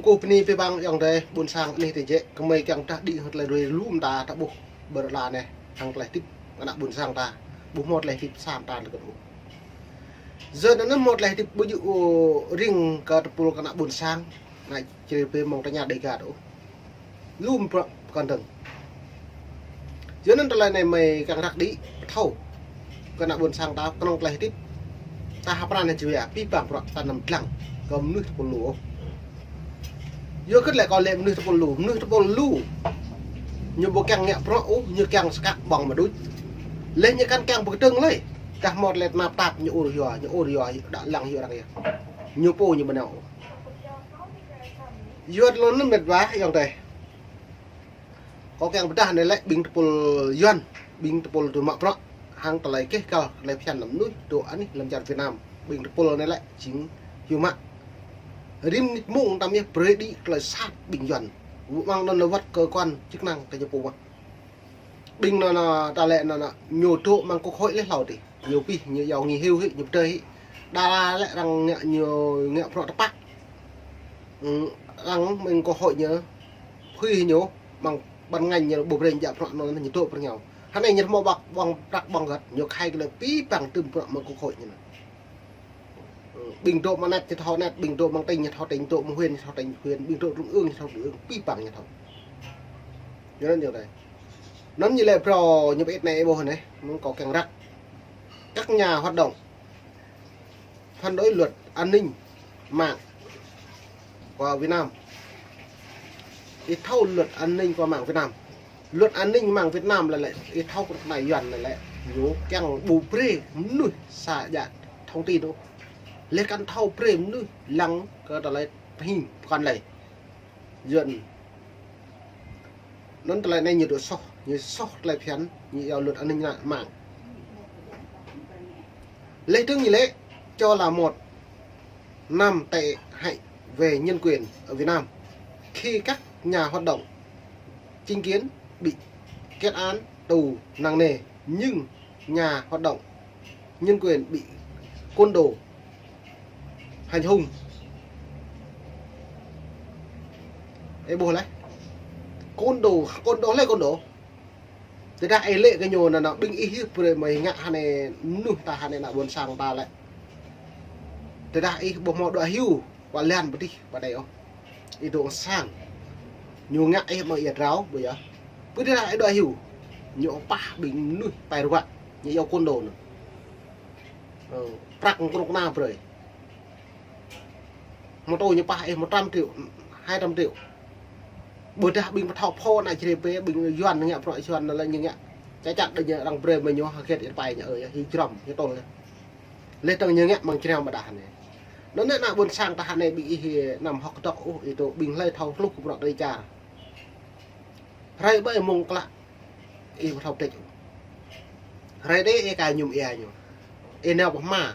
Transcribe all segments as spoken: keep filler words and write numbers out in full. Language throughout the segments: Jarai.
Ơ, bơni abih bang ayŏng adơi ƀôn sang anih tơjĕ, gơmơi kiăng pơdah đĭ hơt tơlơi lui lum ta, ta ƀuh ƀơi rơla anai, hăng tơlơi hơdip ană ƀôn sang ta, ƀu hmâo tơlơi hơdip sa mơta lơkơt ôh. Yua anŭn hmâo tơlơi hơdip ƀu djơ̆, ơ, ring kơ tơpul kơ ană ƀôn sang, ană Čư̆ Rê Pê mơ̆ng tơña Đêga ta ôh. Lum prăk pơkŏn dơ̆ng. Yua anŭn tơlơi anai mơi kiăng răk đĭ pơthâo kơ ană ƀôn sang ta, kơnơ̆ng tơlơi hơdip ta hơpran hăng jua, abih bang prăk ta anăm lăng kơ mơnuih tơpul lu ôh. Yua kơ tơlơi kâo lĕ mơnuih tơpul lu, mơnuih tơpul lu. Ñu ƀu kiăng ngă prăk ôh, ñu kiăng skă ƀơ̆ng mơđuč. Lĕ ñu kăn kiăng pơkơdơ̆ng lơi. Tơdah hmâo tơlơi tơnap tap ñu ur yua, ñu ur yua, đă lăng yua arăng yơh. Ñu pô ñu ƀu nao ôh. Yua tơlơi anŭn mĕt wa ayŏng adơi. Kâo kiăng pơdah anai lĕ ƀing tơpul Yuan, ƀing tơpul dŏ mă prăk, hăng tơlơi keh kal, tơlơi phiăn lăm mơnuih dŏ anih lăm čar Việt Nam. Ƀing tơpul anai lĕ jing hyu mă. Rĭm mông tăm yơh brơi đĭ tơlơi sat ƀing Yuan. Ƀu mơ̆ng anŭn lĕ wơ̆t cơ quan chức năng kơ ñu pô mă. Ƀing anŭn, anŭn, ta lĕ anŭn, anŭn, ñu dŏ mơ̆ng quốc hội lĕ hlâo adih. Ñu pih, ñu iâu nghỉ hưu hĭ, ñu pơdơi hĭ. Đa lĕ arăng ngă ñu ngă prăk tơpă. Ư, arăng mơ̆ng quốc hội ñu, phui ñu, mơ̆ng ban ngành ñu ƀu brơi djă prăk anŭn ñu dŏ pơ rơngiao. Hơnai ñu hmâo ƀơ̆ng, ƀơ̆ng prăk ƀơ̆ng găt, ñu khai kơ lĕ abih bang tơm prăk mơ̆ng quốc hội ñu anŭn. Ư, ƀing dŏ mơ̆ng anet ñu thâo anet, ƀing dŏ mơ̆ng tỉnh ñu thâo tỉnh, dŏ mơ̆ng huyện ñu thâo tỉnh, huyện, ƀing dŏ trung ương ñu thâo trung ương, abih bang ñu thâo. Yua anŭn yơh adơi. Anŭn ñu lĕ phrâo ñu pơit anai ƀuh anai, mơ̆ng kâo kiăng răk. Các nhà hoạt động phản đối luật an ninh mạng của Việt Nam. Ih thâo luật an ninh của mạng Việt Nam. Luật an ninh mạng Việt Nam lĕ lĕ, ih thâo kơ anai Yuan lĕ lĕ, ñu kiăng ƀu brơi mơnuih sa djă thông tin ôh. Lĕ kăn thâo brơi mơnuih lăng kơ tơlơi pơhing pơkŏn lơi. Yuan. Anŭn tơlơi anai ñu dŏ soh, ñu soh tơlơi phiăn, ñu iâu luật an ninh mạng. Lĕ tơ̆ng ñu lĕ, cho là một năm tệ hại về nhân quyền ở Việt Nam. Khi các nhà hoạt động chính kiến bị kết án tù nặng nề, nhưng nhà hoạt động nhân quyền bị côn đồ hành hung. Ê, ƀuh lĕ. Côn đồ, côn đồ lĕ côn đồ. Tơdah ih lĕ kơ ñu anŭn, anŭn, ƀing ih yơh brơi mơi ngă hơnai mơnuih ta hơnai ană ƀôn sang ta lĕ. Tơdah ih ƀu hmâo đuaĭ hyu, ƀă lan pơtih, ƀă đei ôh. Ih dŏ sang. Ñu ngă ih mơ̆ng ia drao, ƀu yơh. Pơ tơdah ih đuaĭ hyu. Ñu pah ƀing mơnuih pai ruă. Ñu iâu côn đồ anŭn. Ơ, prăk kơnuk kơna brơi. Mơtô ñu pah ih một trăm triệu, hai trăm triệu. Ƀôdah ƀing pơthâo phô ană Čư̆ Rê Pê, ƀing Yuan ngă prăk Yuan anŭn lĕ ñu ngă. Ča čăt đơi ñu arăng brơi mơi ñu hơget ih pai ñu ơi, hyu jrăm, hyu tơl. Lĕ tơ̆ng ñu ngă mơ̆ng čreo mơdah anai. Anŭn ană ƀôn sang ta hơnai ƀing ih anăm hơ̆k dŏ ôh, ih dŏ ƀing hlơi thâo hluh kơ prăk tơlơi čar. Hrơi ƀai mơ̆ng klă ih ƀu thâo pơtĕč ôh. Hrơi đe ih ka ñum ia ñu. Ih nao pơ hma.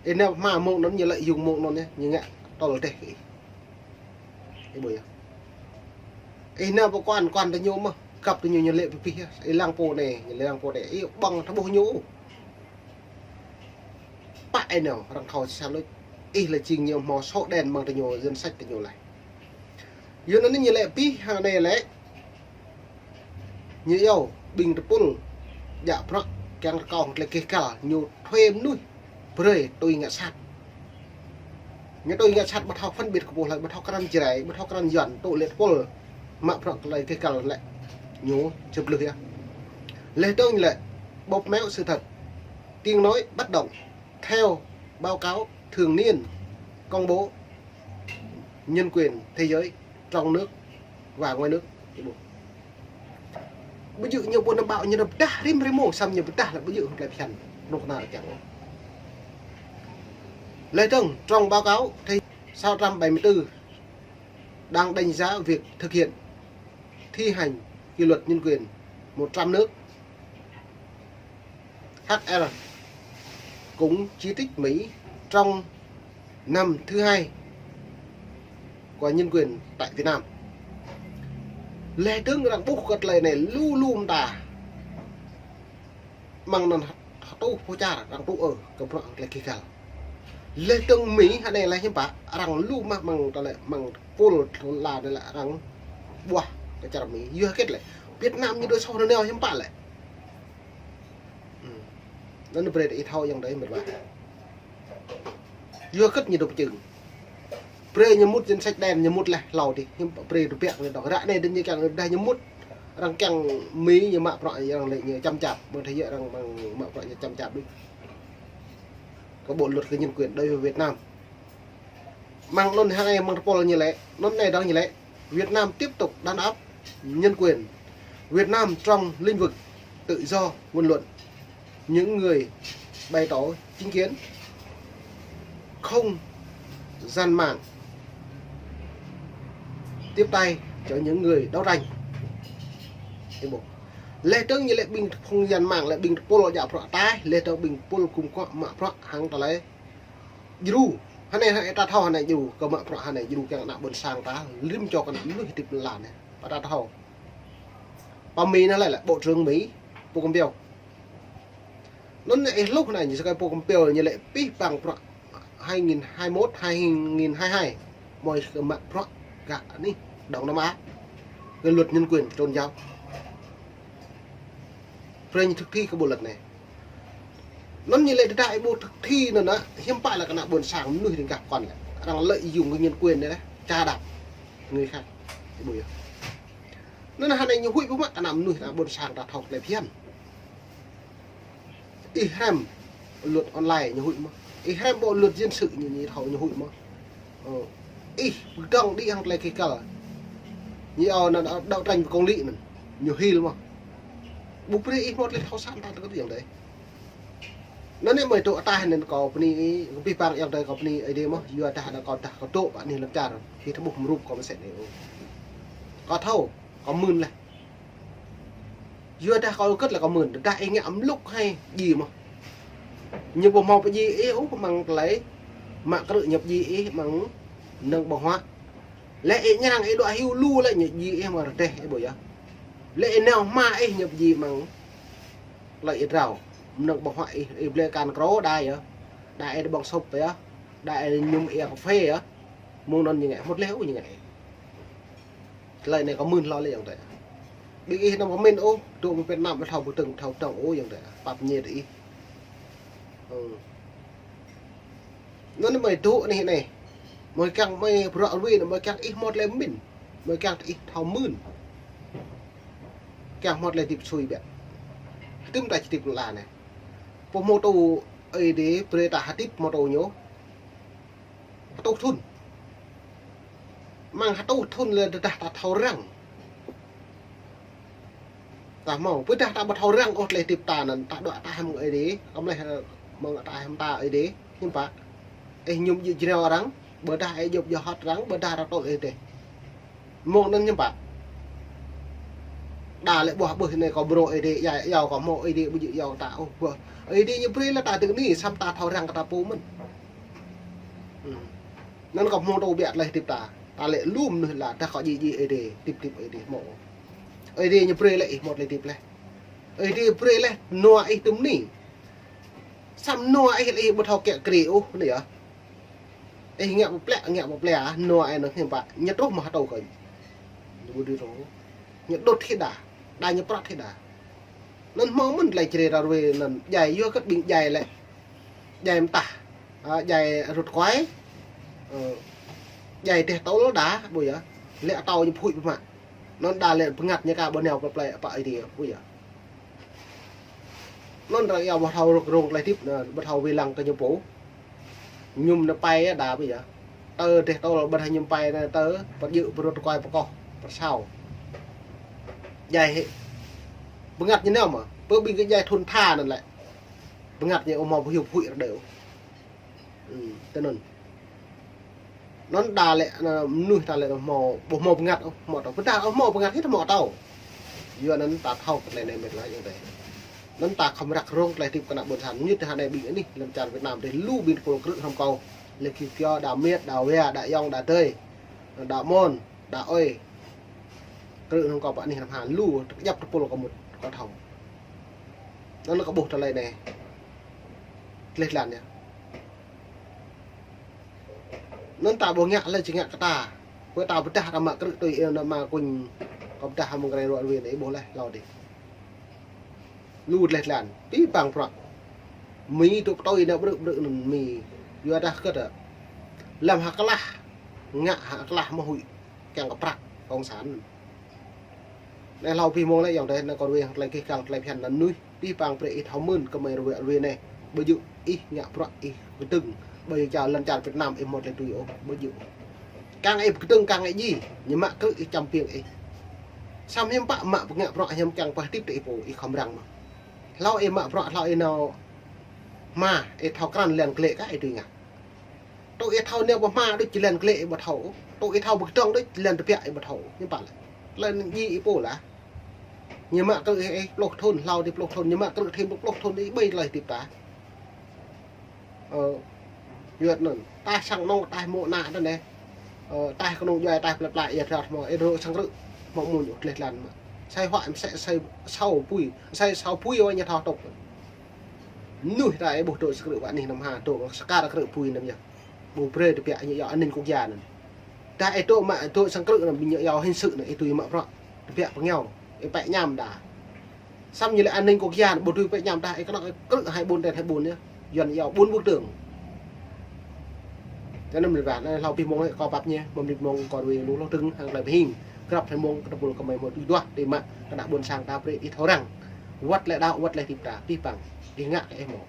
Ih nao pơ hma mơ̆ng anŭn ñu lĕ yŭng mơ̆ng anŭn ñu ngă tơl teh kơ ih. Ih ƀuh yơh. Ih nao pơ kuan, kuan tơ ñu mơ̆, găp tơ ñu ñu lĕ pơpih yơh. Ih lăng pô anai, ñu lăng pô anai. Ih ƀơ̆ng tơƀuh ñu. Pă ih nao, arăng thâo sa lôč. Ih lĕ jing ñu hmâo sổ đen mơ̆ng tơ ñu, danh sách tơ ñu lĕ. Yua anŭn ñu lĕ pih hơnai lĕ. Ñu iâu ƀing tơpul djă prăk kiăng rơkâo tơlơi keh kal, ñu thuê mơnuih brơi tui ngă sat. Ñu tui ngă sat ƀu thâo phân biệt kơ pô hlơi, ƀu thâo krăn Jrai, ƀu thâo krăn Yuan, tŭ lĕ tơpul mă prăk tơlơi keh kal lĕ. Ñu čơblưh yơh. Lĕ tơ̆ng lĕ bóp méo sự thật. Tiếng nói bất động. Theo báo cáo thường niên công bố nhân quyền thế giới trong nước và ngoài nước. Ƀu djơ̆ ñu ƀu anăm ƀâo ñu anăm pơdah rĭm hrơi mông, samơ̆ ñu pơdah lĕ ƀu djơ̆ hlơi phiăn. Rŏk na rơkăng. Lĕ tơ̆ng trong báo cáo thì sáu trăm bảy mươi tư đang đánh giá việc thực hiện thi hành kỷ luật nhân quyền một trăm nước. H R cũng chỉ trích Mỹ trong năm thứ hai của nhân quyền tại Việt Nam. Lĕ tơ̆ng arăng ƀuh kơ tơlơi anai lu lu mơta. Mơ̆ng anŭn hơtuh pô čar arăng tŭ ơ kơ prăk tơlơi keh kal. Lĕ tơ̆ng Mi hă anai lĕ hiư̆m pă, arăng lu mă mơ̆ng tơlơi mơ̆ng pul thun la anai lĕ arăng ƀuah kơ čar Mi. Yua hơget lĕ Việt Nam ñu dŏ soh nanao hiư̆m pă lĕ. Hm. Anŭn brơi ih thâo yơ̆ng đơi mĕt wa. Yua hơget ñu dŏ pơčưng. Brơi ñu mŭt danh sách đen ñu mŭt leh hlâo dih. Hiư̆m pă brơi tơbiă ñu dŏ. Ră anai đơ̆ng ñu kiăng dah ñu mŭt. Arăng kiăng Mi ñu mă bruă arăng lĕ ñu čăm čap. Mơ̆ng thâo yơh arăng mă bruă ñu čăm čap đôč. Kơ bộ luật kơ nhân quyền đối với Việt Nam. Mơ̆ng anŭn hă anai mơ̆ng tơpul ñu lĕ, anŭn anai dŏng ñu lĕ, Việt Nam tiếp tục đàn áp nhân quyền. Việt Nam trong lĩnh vực tự do ngôn luận, những người bày tỏ chính kiến, không gian mạng, tiếp tay cho những người đấu tranh. Lĕ tơ̆ng ñu lĕ ƀing không gian mạng lĕ ƀing tơpul djă bruă ataih, lĕ tơ̆ng ƀing tơpul gum kŏ mă bruă hăng tơlơi djru. Hơnai hơnai ta thâo hơnai djru, kơ mă bruă hơnai djru kiăng ană ƀôn sang ta, rĭm čô kơ ană mơnuih hơdip lăn anai. Pă ta thâo. Pă Mi anai lĕ, lĕ Bộ trưởng Mi, Pô Kăm Piao. Anŭn ih hluh anai, ñu sơkai Pô Kăm Piao ñu lĕ pih pang bruă hai nghìn hai mươi mốt, hai nghìn hai mươi hai. Mơi kơ mă bruă gah anih Đông Nam Á. Kơ luật nhân quyền tôn giáo. Brơi ñu thực thi kơ bộ luật anai. Anŭn ñu lĕ tơdah ih ƀu thực thi anŭn nă, hiư̆m pă lĕ kơ ană ƀôn sang mơnuih ring gah pơkŏn lĕ. Arăng lợi dụng kơ nhân quyền anai lĕ, chà đạp người khác. Ih ƀuh yơh. Anŭn hơnai ñu huĭ ƀu mă kơ ană mơnuih ană ƀôn sang ta thâo tơlơi phiăn. Ih hrăm luật online ñu huĭ mơ̆n. Ih hrăm bộ luật dân sự ñu, ñu thâo ñu huĭ mơ̆n. Ơ. Ih pơdŏng đĭ hăng tơlơi kơ kăl. Ñu ơ anŭn đấu tranh với công lý anŭn. Ñu hil mơ̆n. Ƀu brơi ih hmâo tơlơi thâo săn ta tơkơt yơ̆ng đơi. Anŭn anai mơi tŭ ataih anŭn kâo bơni, pih pang yơ̆ng đơi kâo bơni Ơi Adai mơ̆n, yua dah anŭn kâo dah kâo dŏ pơ anih lŏn čar, ih tơƀuh mơrup kâo mơsĕ anai ôh. Kâo thâo, kâo mưn laih. Yua dah kâo kơt lĕ kâo mưn, dah ih ngă mlŭk hai djai mơ̆n. Ñu ƀu hmâo pơdjai ih ôh mơ̆ng tơlơi, mă krư̆ ñu pơdjai ih mơ̆ng mơnơ̆ng ƀơ̆ng huă. Lĕ ih ñrăng ih dŏ hyu lu lĕ ñu pơdjai ih mơ̆ng rơdêh ih ƀuh yơh. Lĕ ih nao hma ih ñu pơdjai mơ̆ng tơlơi ih drao. Mơnơ̆ng ƀơ̆ng huă ih, ih blơi kan krô đa yơh. Đa ih ƀơ̆ng sŭp yơh. Đa ih ñum ia kơphê yơh. Mơ̆ng anŭn ñu ngă, hmâo tơlơi ôh ñu ngă. Tơlơi anai kâo mưn hlâo lĕ yơ̆ng đơi. Ƀing ih anăm kơ mĭn ôh, dŏ mơ̆ng Việt Nam ƀu thâo pơtơ̆ng, thâo pơtơ̆ng ôh yơ̆ng đơi. Pap ñe tơ ih. Ơ. Anŭn mơi dŏ anih anai. Mơi kiăng mơi bruă rui anŭn mơi kiăng ih hmâo tơlơi mĭn. Mơi kiăng tơ ih thâo mưn. Kiăng hmâo tơlơi hơdip sui biă. Hơdôm ta hơdip lăn anai. Pô hmâo tŭ Ơi Adai brơi ta hơdip hmâo tŭ ñu. Hơtuh thŭn. Mơ̆ng hơtuh thŭn lĕ tơdah ta thâo răng. Ta hmâo, ƀôdah ta ƀu thâo răng ôh tơlơi hơdip ta anŭn, ta dŏ ataih hăng Ơi Adai, kơmleh mơ̆ng ataih hăng ta Ơi Adai, hiư̆m pă. Ih ñum djơ̆ jrao arăng, ƀôdah ih djŏp djơ̆ hŏt arăng, ƀôdah arăng tŭ ih dêh. Mơ̆ng anŭn hiư̆m pă. Đa lĕ ƀuah ƀuh anai kâo brơi Ơi Adai, ia, iâu kâo hmâo Ơi Adai ƀu djơ̆ iâu ta ôh, ƀuh. Ơi Adai ñu brơi lĕ ta tơ anai, samơ̆ ta thâo răng kơ ta pô mơ̆n. Hm. Anŭn kâo hmâo tŭ biă tơlơi hơdip ta. Ta lĕ lu mơnuih la, dah kâo djai djai Ơi Adai, hơdip hơdip Ơi Adai hmâo. Ơi Adai ñu brơi lĕ ih hmâo tơlơi hơdip laih. Ơi Adai brơi laih, nua ih tơ anai. Samơ̆ nua ih lĕ ih ƀu thâo kiă kriê ôh, anai yơh. Ih ngă pơplĕ, ngă pơplĕ, nua ih anŭn hiư̆m pă, ñu truh mă hơtuh kơ. Ñu ƀu dưi truh. Ñu đŭt hĭ đa, đa ñu prăt hĭ đa. Anŭn hmâo mơ̆n tơlơi Jrai ta rui anŭn djai, yua kơ ƀing djai lĕ. Djai mơtah. Ơ, djai rŭt kuai. Ơ, djai dêh tơl đa, ƀuh yơh. Lĕ atâo ñu phuĭ pơmă. Anŭn đa lĕ bơngăt ñu ka ƀu nao pơplĕ pă Ơi Adai, ƀuh yơh. Anŭn arăng iâu ƀu thâo rŭk rông tơlơi hơdip, anŭn ƀu thâo wai lăng kơ ñu pô. Ñum anai pai đa ƀuh yơh. Tơ dêh tơl ƀu thâo ñum pai anai tơ, pơdjơ̆ pơrŭt kuai pơkoh, pơsao. Djai hĭ. Bơngăt ñu nao mơ̆, pơ ƀing kơ djai thŭn tha anŭn lĕ. Bơngăt ñu ôh hmâo pơhiăp huĭ rơđêo. Hm, tơ anŭn. Anŭn đa lĕ, anŭn mơnuih ta lĕ hmâo, ƀu hmâo bơngăt ôh, hmâo atâo. Ƀôdah ôh hmâo bơngăt hĭ hmâo atâo. Yua anŭn ta thâo kơ tơlơi anai mĕt wa yơ̆ng đơi. Anŭn ta khŏm răk rông tơlơi hơdip kơ ană ƀôn sang. Mơñŭt tơ hơnai ƀing anih, lŏn čar Việt Nam dêh lu ƀing tơpul krư̆ hrŏm kâo. Lĕ kơ kơyâo đa mĕt, đa wa, đa ayŏng, đa adơi. Đa amôn, đa ơi. Krư̆ hrŏm kâo pơ anih hrăm ha lu, tơkơjăp tơpul kâo mŭt, kâo thâo. Anŭn kâo ƀuh tơlơi anai. Tleh tlan yơh. Anŭn ta ƀu ngă lĕ či ngă kơ ta. Kơ ta pơdah ta mă krư̆ tui ih anŭn mă kuñ. Kơ pơdah hăng mơ̆ng rơi ruă ruê anai ih ƀuh leh hlâo dih. Lu dleh dlan. Pih pang prăk. Mi tŭ pơtui anai brư̆ brư̆ anŭn mi. Yua dah kơ ta. Lăm hơklah. Ngă hơklah mơ̆ huĭ. Kiăng kơ prăk. Kông san. Anai hlâo pih mông lĕ yŏng deh anai kơ ruê hăng tơlơi kih kal tơlơi phiăn anŭn mơnuih. Pih pang brơi ih thâo mơ̆n kơ mơi ruă ruê anai. Ƀu djơ̆ ih ngă bruă ih kơdơ̆ng. Ƀu djơ̆ čar lŏn čar Việt Nam ih mơ̆t lĕ tui ôh. Ƀu djơ̆. Kang ih kơdơ̆ng kang ih ji. Ñu mă krư̆ ih čăm piêng ih. Samơ̆ hiư̆m pă mă pơngă bruă hiư̆m kiăng pơhơdip tơ ih pô ih khŏm răng mơ̆n. Hlâo ih mă bruă hlâo ih nao hma ih thâo krăn lăn glĕ kah ih tui ngă. Tŭ ih thâo nao pơ hma đôč lăn glĕ ih ƀu thâo. Tŭ ih thâo pơ kơdơ̆ng đôč lăn tơbiă ih ƀu thâo. Hiư̆m pă lĕ. Tơlơi anŭn ji ih pô lah. Ñu mă krư̆ ih pluh thŭn, hlâo dih pluh thŭn, ñu mă krư̆ thêm pluh thŭn ih ƀai tơlơi hơdip ta. Ơ, yua anŭn, taih sang anŏng, taih mô̆ ană ta anai. Ơ, taih kơnung djuai, taih plơi pla, ia tơlơi hmâo, ih dŏ sang krư̆, hmâo mơ̆n ôh dleh dlan mă. Sai huă, sai, sai, sau pui, sai sau pui ôh ñu thâo tŭk. Mơnuih ta ih ƀuh dŏ sang krư̆ wă anih năm ha, dŏ sa kar krư̆ pui năm yơh. Ƀu brơi tơbiă ñu yua an ninh quốc gia anŭn. Dah ih dŏ mă, dŏ sang krư̆ anŭn, ñu yua hình sự anŭn, ih tui mă bruă. Tơbiă pơngiao, ih pĕ ñam dah. Samơ̆ ñu lĕ an ninh quốc gia, ƀu dưi pĕ ñam dah, ih kơnơ̆ng krư̆ hai ƀôn ten hai ƀôn yơh. Yuan yua ƀôn ƀu tơ̆ng. Tơ anŭn mơ̆n ƀă, anai hlâo pih mông lĕ kơ pap ñu, mơ̆n mơnit mông kơ ruê lu hlâo tơ̆ng, hăng tơlơi pơhing. Krăp hai mông kơ tơpul kơ mơi mơ̆ tui duah, tui mă, kơ ană ƀôn sang ta brơi, ih thâo răng. Wăt lĕ đaŏ, wăt lĕ hơdip ta, pih pang. Ih ngă kơ ih mơ̆.